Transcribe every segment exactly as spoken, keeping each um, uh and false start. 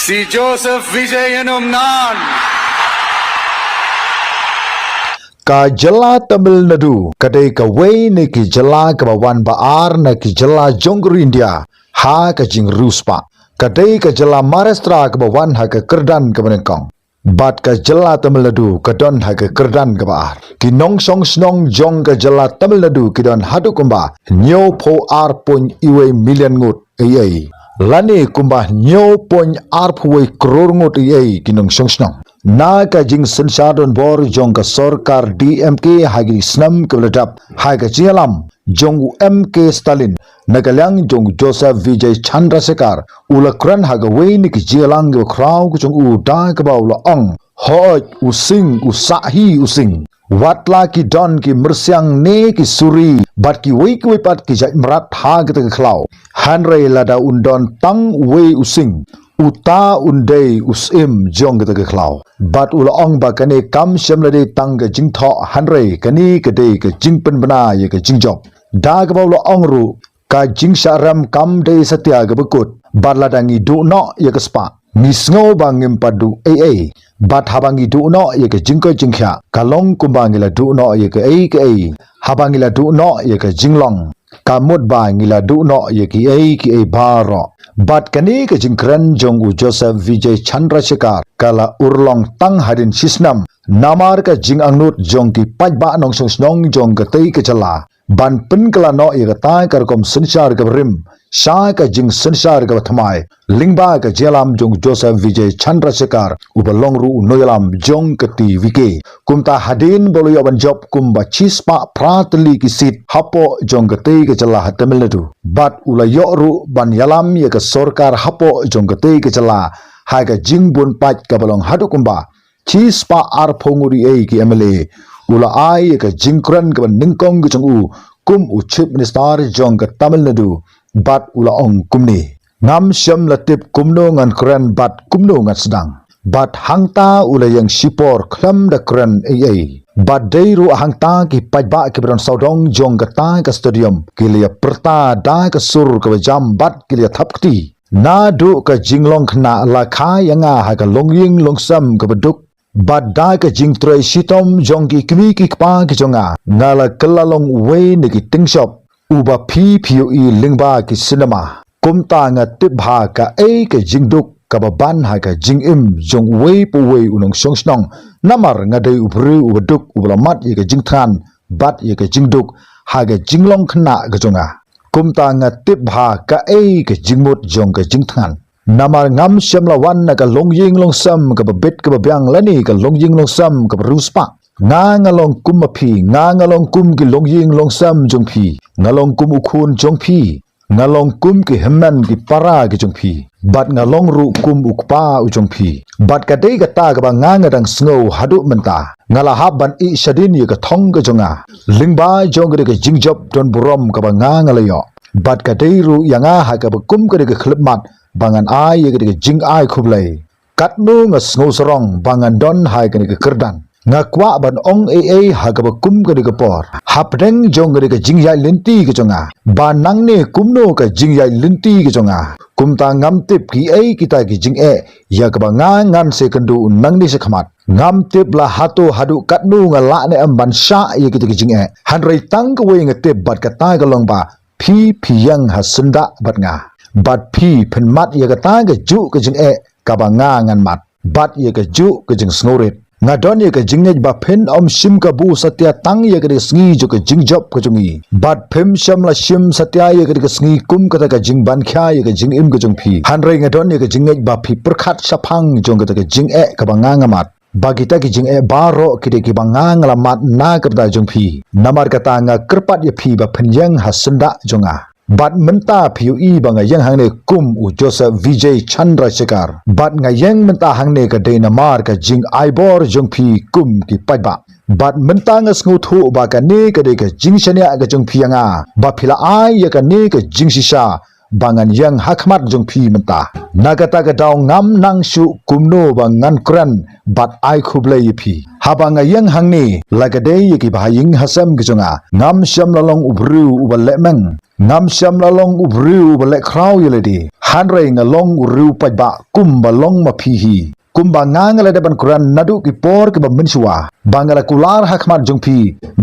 Si Joseph Vijay Yannum nan. Ka jylla Tamil Nadu ka dei kawei na ki jylla kaba wan ba ar na ki jylla jong ka ri India ha ka jingriewspah. Ka dei ka jylla Maharashtra kaba wan ha ka kyrdan kaba nyngkong. Bad ka jylla Tamil Nadu ka don ha ka kyrdan kaba ar. Ki nongshong shnong jong ka jylla Tamil Nadu ki don haduh kumba hynñiewphew ar point wei million ngut eiei, lane kumba hynñiew point arphew wei klur ngut eiei ki nongshong shnong. Na ka jingsynshar donbor jong ka sorkar D M K ha ki snem kiba la dep, ha ka jingïalam jong u M K Stalin na ka liang jong u Joseph Vijay Chandrasekhar, u la kren ha kawei na ki jingïalang kiba khraw ka jong u da kaba u la ong, hooid u sing, u sahi u sing. Wat la ki don ki myrsiang ne ki suri bad kiwei kiwei pat ki jait mrad ha kata ka khlaw, hynrei lada un don tang uwei u sing, uta un dei u syiem jong kata ka khlaw. Bad u la ong ba kane kam shym la dei tang ka jingthoh, hynrei kane ka dei ka jingpynbna ïa ka jingjop. Da kaba u la ong ruh, ka jingshah rem kam dei satia kaba kut. Bad lada ngi duh noh ïa ka spah, ngi sngew ba ngim pat duh eiei. Bad haba ngi duh noh ïa ka jingkoit jingkhiah, ka long kumba ngi la duh noh ïa kaei kaei. Haba ngi la duh noh ïa ka jinglong, ka mut ba ngi la duh noh ïa kiei kiei baroh. Bad kane ka jingkren jong u Joseph Vijay Chandrasekhar ka la urlong tang hadien shisnem namar ka jingangnud jong ki paidbah nongshong shnong jong katei ka jylla ban pynkylla noh ïa kata ka rukom synshar kaba rim sha ka jingsynshar kaba thymmai lyngba ka jingïalam jong u Joseph Vijay Chandrasekhar, uba long ruh u nongïalam jong ka T V K. Kumta hadien ba u la ïoh ban jop kumba shispah phra tylli ki seat hapoh jong katei ka jylla ha Tamil Nadu, bad u la ïoh ruh ban ïalam ïa ka sorkar hapoh jong katei ka jylla ha ka jingbun paid kaba long haduh kumba shispah arphew ngut eiei ki M L A, u la ai ïa ka jingkren kaba nyngkong ka jong u kum u Chief Minister jong ka Tamil Nadu, bad u la ong kumne, ngam shym la tip kumno ngan kren bad kumno ngan sdang. Bad hangta u la ïeng shipor khlem da kren eiei. Bad dei ruh hangta ki paidbah kiba don sawdong jong kata ka stadium ki la ïa pyrta da ka sur kaba jam bad ki la ïa thap kti. Naduh ka jinglong khynnah la kha ïa nga ha ka longïing longsem kaba duk. Bad da ka jingtrei shitom jong ki kmie ki kpa ki jong nga, nga la kylla long uwei na ki tyngshop uba phi phi ïohi lyngba ki cinema. Kumta nga tip bha kaei ka jingduk kaba ban ha ka jingim jong uwei pa uwei u nongshong shnong. Namar nga dei u briew uba duk, uba la mad ïa ka jingthngan bad ïa ka jingduk ha ka jinglong khynnah ka jong nga. Kumta nga tip bha kaei ka jingmut jong ka jingthngan. Namar ngam shym la wan na ka longïing longsem kaba bit kaba biang lane ka longïing longsem kaba riewspah. Nga nga long kum ma phi, nga nga long kum ki longïing longsem jong phi, nga long kum u khun jong phi, nga long kum ki hynmen ki para ki jong phi, bad nga long ruh kum u kpa u jong phi. Bad ka dei kata kaba nga nga dang sngew haduh mynta. Nga la hap ban ïeh shadien ïa ka thong ka jong nga lyngba jong ka dei ka jingjop don burom kaba nga nga la ïoh. Bad ka dei ruh ïa nga ha kaba kum ka dei ka khyllipmat ba ngan ai ïa ka dei ka jingai khublei. Katno nga sngew sarong ba ngan don ha kane ka kyrdan. Nga kwah ban ong eiei ha kaba kum kane ka por. Hapdeng jong kane ka jingïaid lynti ka jong nga, ba nangne kumno ka jingïaid lynti ka jong nga. Kumta ngam tip kiei kita ki jingeh ïa kaba nga ngan sa ïakynduh nangne shakhmat. Ngam tip la hato haduh katno nga lah ne em ban shah ïa kita ki jingeh. Hynrei tang kawei nga tip bad kata ka long ba phi phi ïeng ha syndah bad nga. Bad phi phin mad ïa kata kajuh ka jingeh kaba nga ngan mad, bad ïa kajuh ka jingsngewrit. Nga don ïa ka jingngeit ba phin ym shim kabu satia tang ïa ka dei ka sngi jong ka jingjop ka jong ngi. Bad phim shym la shim satia ïa ka dei ka sngi kum kata ka jingban khia ïa ka jingim ka jong phi. Hynrei nga don ïa ka jingngeit ba phi pyrkhat shaphang jong kata ka jingeh kaba nga nga mad. Ba kita ki jingeh baroh ki dei kiba nga nga la mad na ka bynta jong phi. Namar kata nga kyrpad ïa phi ba phin ïeng ha syndah jong nga. Bad mynta phi ïohi ba nga ïeng hangne kum u Joseph Vijay Chandrasekhar. Bad nga ïeng mynta hangne ka dei namar ka jingai bor jong phi kum ki paidbah. Bad mynta nga sngewthuh ba kane ka dei ka jingshaniah ka jong phi ïa nga, ba phi la ai ïa kane ka jingshisha ba ngan ïeng ha khmat jong phi mynta. Na kata ka daw ngam nang shuh kumno ba ngan kren bad ai khublei ïa phi. Haba nga ïeng hangne, la ka dei ïa kiba ha ïing ha sem ki jong nga, ngam shym la long u briew uba leh meng. Ngam shym la long u briew uba leh khraw ïa lade. Hynrei nga long u riew paidbah kumba long ma phi hi. Kumba nga nga la dep ban kren naduh ki por kiba mynshuwa, ba nga la kular ha khmat jong phi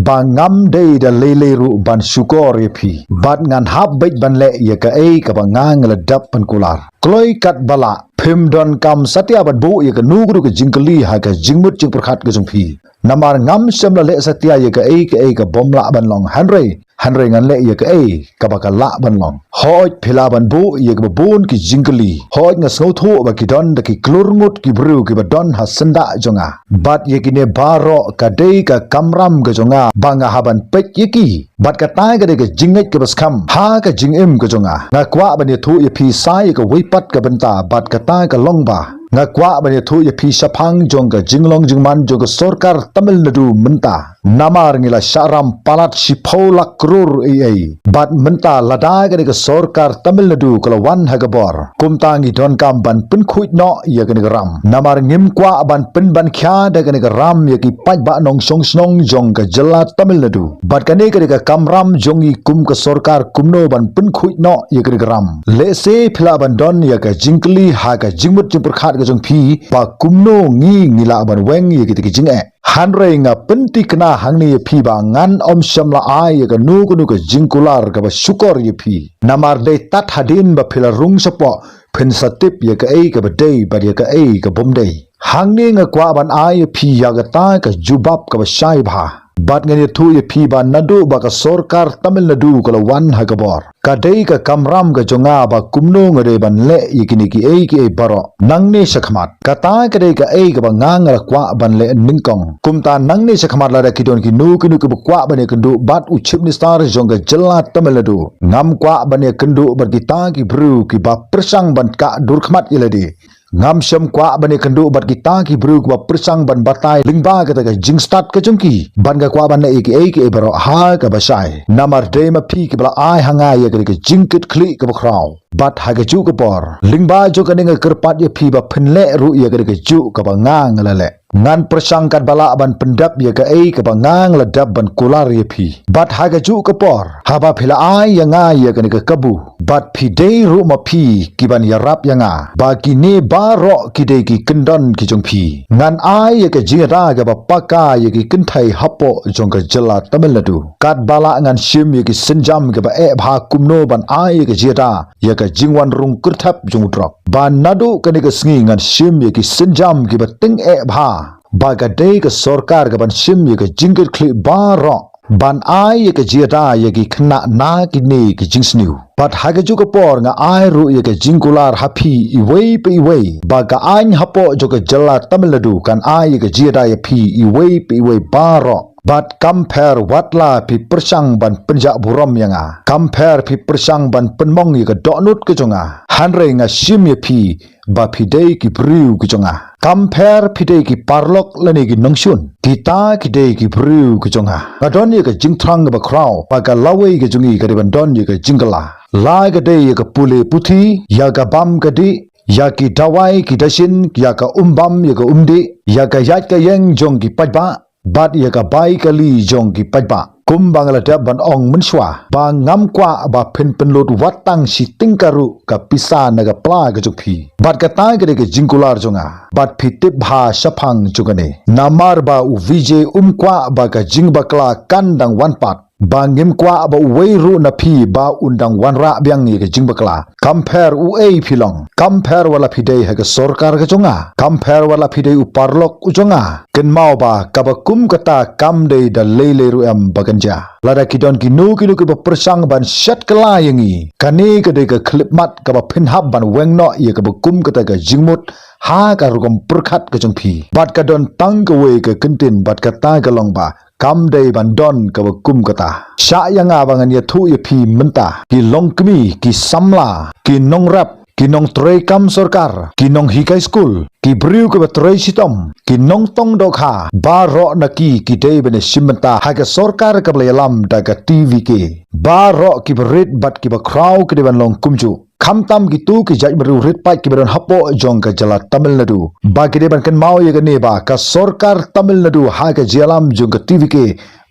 ba ngam dei da lei lei ruh ban shukor ïa phi. Bad ngan hap beit ban leh ïa kaei kaba nga nga la dep ban kular. Kloi katba lah, phim donkam satia ban buh ïa kano kano ka jingkylli ha ka jingmut jingpyrkhat ka jong phi. Namar ngam shym la leh satia ïa kaei kaei kabym lah ban long, hynrei, hynrei ngan leh ïa kaei kaba ka lah ban long. Hooid, phi lah ban buh ïa kaba bun ki jingkylli. Hooid, nga sngewthuh ba ki don da ki klur ngut ki briew kiba don ha syndah jong nga. Bad ïa kine baroh ka dei ka kamram ka jong nga ba nga hap ban peit ïa ki. Bad kata ka dei ka jingngeit kaba skhem ha ka jingim ka jong nga. Nga kwah ban ïathuh ïa phi sa ïa kawei pat ka bynta, bad kata ka long ba nga kwah ban ïathuh ïa phi shaphang jong ka jinglong jingman jong ka sorkar Tamil Nadu mynta. Namar ngi la shah ram palat shiphew lak klur ei ei. Bad mynta lada ka dei ka sorkar Tamil Nadu ka la wan ha ka bor, kumta ngi donkam ban pynkhuid noh ïa kane ka ram. Namar ngim kwah ban pynban khia da kane ka ram ïa ki paidbah nongshong shnong jong ka jylla Tamil Nadu. Bad kane ka dei ka kamram jong ngi kum ka sorkar kumno ban pynkhuid noh ïa kane ka ram. Lehse phi lah ban don ïa ka jingkylli ha ka jingmut jingpyrkhat ka jong phi ba kumno ngi ngi lah ban weng ïa kita ki jingeh. Hynrei nga pyntikna hangne ïa phi ba ngan ym shym la ai ïa kano kano ka jingkular kaba shukor ïa phi. Namar dei tad hadien ba phi la rung shapoh phin sa tip ïa kaei kaba dei bad ïa kaei kabym dei. Hangne nga kwah ban ai ïa phi ïa kata ka jubab kaba shai bha. Bad ngan ïathuh ïa phi ba naduh ba ka sorkar Tamil Nadu ka la wan ha ka bor, ka dei ka kamram ka jong nga ba kumno nga dei ban leh ïa kine kiei kiei baroh nangne shakhmat. Kata ka dei kaei kaba nga nga la kwah ban leh nyngkong. Kumta nangne shakhmat lada ki don kino kino kiba kwah ban ïakynduh bad u Chief Minister jong ka jylla Tamil Nadu, ngam kwah ban ïakynduh bad kita ki briew kiba pyrshang ban kah dur khmat ïa lade. Ngam shym kwah ban ïakynduh bad kita ki briew kiba pyrshang ban batai lyngba kata ka jingstad ka jong ki. Bad nga kwah ban leh ïa kiei kiei baroh ha kaba shai. Namar dei ma phi kiba la ai ha nga ïa kane ka jingkitkhlieh kaba khraw. Bad ha kajuh ka por, lyngba jong kane nga kyrpad ïa phi ba phin leh ruh ïa kane kajuh kaba nga nga la leh. Ngan pyrshang katba lah ban pyndep ïa kaei kaba nga nga la dep ban kular ïa phi. Bad ha kajuh ka por, haba phi la ai ïa nga ïa kane ka kabu, bad phi dei ruh ma phi ki ban ïarap ïa nga ba kine baroh ki dei ki kyndon ki jong phi, ngan ai ïa ka jingïada kaba paka ïa ki kynthei hapoh jong ka jylla Tamil Nadu. Katba lah ngan shim ïa ki sienjam kiba eh bha kumno ban ai ïa ka jingïada ïa ka jingwan rung kyrthep jong u drok. Ba naduh kane ka sngi ngan shim ïa ki sienjam kiba tyngeh bha, ba ka dei ka sorkar ka ban shim ïa ka jingkitkhlieh baroh ban ai ïa ka jingïada ïa ki khynnah na kine ki jingsniew. Bad ha kajuh ka por nga ai ruh ïa ka jingkular ha phi iwei pa iwei ba ka aiñ hapoh jong ka jylla Tamil Nadu kan ai ïa ka jingïada ïa phi iwei pa iwei baroh. Bad kam pher wat la phi pyrshang ban pynjah burom ïa nga, kam pher phi pyrshang ban pynmong ïa ka dohnud ka jong nga, hynrei nga shim ïa phi ba phi dei ki briew ki jong nga. Kam pher phi dei ki paralok lane ki nongshun, kita ki dei ki briew ki jong nga. Nga don ïa ka jingthrang kaba khraw ba ka lawei ka jong ngi ka dei ban don ïa ka jingkylla. La ka dei ïa ka pule puthi, ïa ka bam ka dih, ïa ki dawai ki dashin, ïa ka um bam ïa ka um dih, ïa ka ïaid ka ïeng jong ki paidbah, bad ïa ka bai kali jong ki paidbah. Kumba nga la dep ban ong mynshuwa ba ngam kwah ba phin pynlut wat tang shi tyngka ruh ka pisa na ka pla ka jong phi. Bad kata ka dei ka jingkular jong nga. Bad phi tip bha shaphang jong kane. Namar ba u Vijay um kwah ba ka jingbakla kan dang wan pat. Ba ngim kwah ba uwei ruh na phi ba un dang wanrah biang ïa ka jingbakla. Kam pher uei phi long, kam pher wat la phi dei ha ka sorkar ka jong nga, kam pher wat la phi dei u paralok u jong nga, kynmaw ba kaba kum kata kam dei da lei lei ruh em ba kan jia. Lada ki don kino kino kiba pyrshang ban shet kylla ïa ngi, kane ka dei ka khyllipmat kaba phin hap ban weng noh ïa kaba kum kata ka jingmut ha ka rukom pyrkhat ka jong phi. Bad ka don tang kawei ka kyntien, bad kata ka long ba kam dei ban don kaba kum kata. Shah ïa nga ba ngan ïathuh ïa phi mynta, ki longkmie, ki samla, ki nongrep, ki nongtrei kam sorkar, ki nonghikai skul, ki briew kiba trei shitom, ki nongtong dohkha, baroh na ki ki dei ban ïashim bynta ha ka sorkar kaba la ïalam da ka T V K. Baroh kiba rit bad kiba khraw ki dei ban long kumjuh. Khamtam kito ki jaitbynriew rit paid kiba don hapoh jong ka jylla Tamil Nadu, ba ki dei ban kynmaw ïa kane ba ka sorkar Tamil Nadu ha ka jingïalam jong ka T V K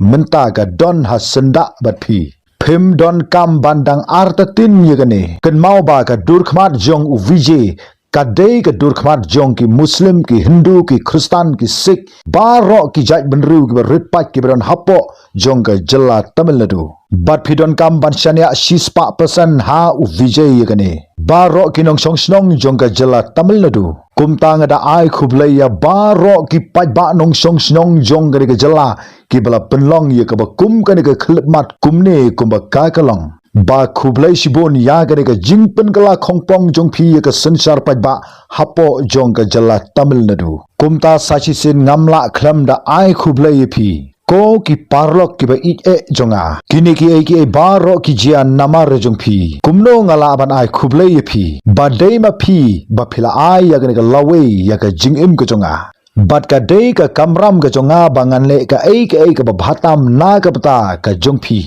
mynta ka don ha syndah bad phi. Phim donkam ban dang artatien ïa kane. Kynmaw ba ka dur khmat jong u Vijay ka dei ka dur khmat jong ki Muslim, ki Hindu, ki Khristan, ki Sikh, baroh ki jaitbynriew kiba rit paid kiba don hapoh jong ka jylla Tamil Nadu. Bad phi donkam ban shaniah shispah percent ha u Vijay ïa kane. Baroh ki nongshong shnong jong ka jylla Tamil Nadu. Kumta nga da ai khublei ïa baroh ki paidbah nongshong shnong jong kane ka jylla kiba la pynlong ïa kaba kum kane ka khyllipmat kumne kumba ka ka long. Ba khublei shibun ïa kane ka jingpynkylla khongpong jong phi ïa ka synshar paidbah hapoh jong ka jylla Tamil Nadu. Kumta sa shisien ngam lah khlem da ai khublei ïa phi, ko ki paralok kiba ïeit eh jong nga. Kine kiei kiei baroh ki jia namar jong phi. Kumno nga lah ban ai khublei ïa phi? Ba dei ma phi ba phi la ai ïa kane ka lawei ïa ka jingim ka jong nga. Bad ka dei ka kamram ka jong nga ba ngan leh kaei kaei kaba bha tam na ka bynta ka jong phi.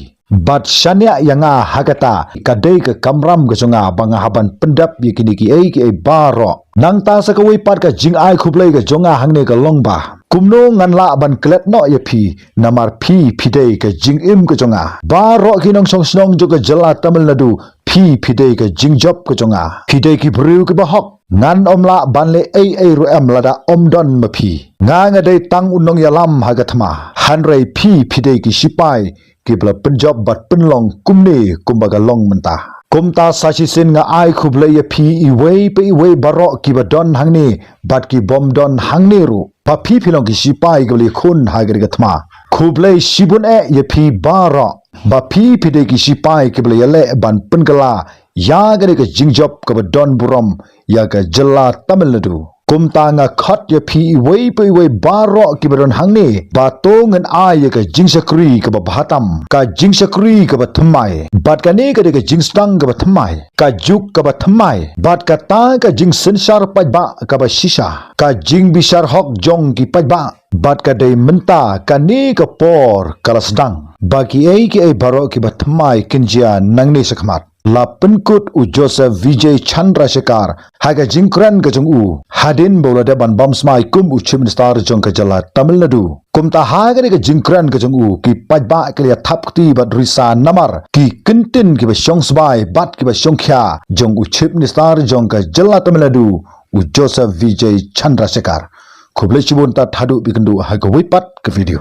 Bad shaniah ïa nga ha kata, ka dei ka kamram ka jong nga ba nga hap ban pyndep ïa kine kiei kiei baroh. Nangta sa kawei pat ka jingai khublei ka jong nga hangne ka long ba, kumno ngan lah ban klet noh ïa phi, namar phi phi dei ka jingim ka jong nga. Baroh ki nongshong shnong jong ka jylla Tamil Nadu, phi phi dei ka jingjop ka jong nga. Phi dei ki briew kiba hok. Ngan ym lah ban leh ei ei ruh em lada ym don ma phi. Nga nga dei tang u nongïalam ha ka thma. Hynrei phi phi dei ki sipai kiba la pynjop bad pynlong kumne kumba ka long mynta. Kumta sa shisien nga ai khublei ïa phi iwei pa iwei baroh kiba don hangne bad ki bym don hangne ruh. Ba phi phi long ki sipai kiba la ïakhun ha kane ka thma. Khublei shibun eh ïa phi baroh. Ba phi phi dei ki sipai kiba la ïaleh ban pynkylla ïa kane ka jingjop kaba don burom ïa ka jylla Tamil Nadu. Kumta nga khot ïa phi iwei pa iwei baroh kiba don hangne ba to ngin ai ïa ka jingshakri kaba bha tam, ka jingshakri kaba thymmai. Bad kane ka dei ka jingsdang kaba thymmai, ka juk kaba thymmai. Bad kata ka jingsynshar paidbah kaba shisha, ka jingbishar hok jong ki paidbah. Bad ka dei mynta kane ka por ka la sdang ba kiei kiei baroh kiba thymmai kin jia nangne shakhmat. La pynkut u Joseph Vijay Chandrasekhar ha ka jingkren ka jong u hadien ba u la dep ban bam smai kum u Chief Minister jong ka jylla Tamil Nadu. Kumta ha kane ka jingkren ka jong u ki paidbah ki la ïa thap kti bad risa namar ki kyntien kiba shong sbai bad kiba shongkhia jong u Chief Minister jong ka jylla Tamil Nadu, u Joseph Vijay Chandrasekhar. Khublei shibun, tad haduh ba ïakynduh ha kawei pat ka video.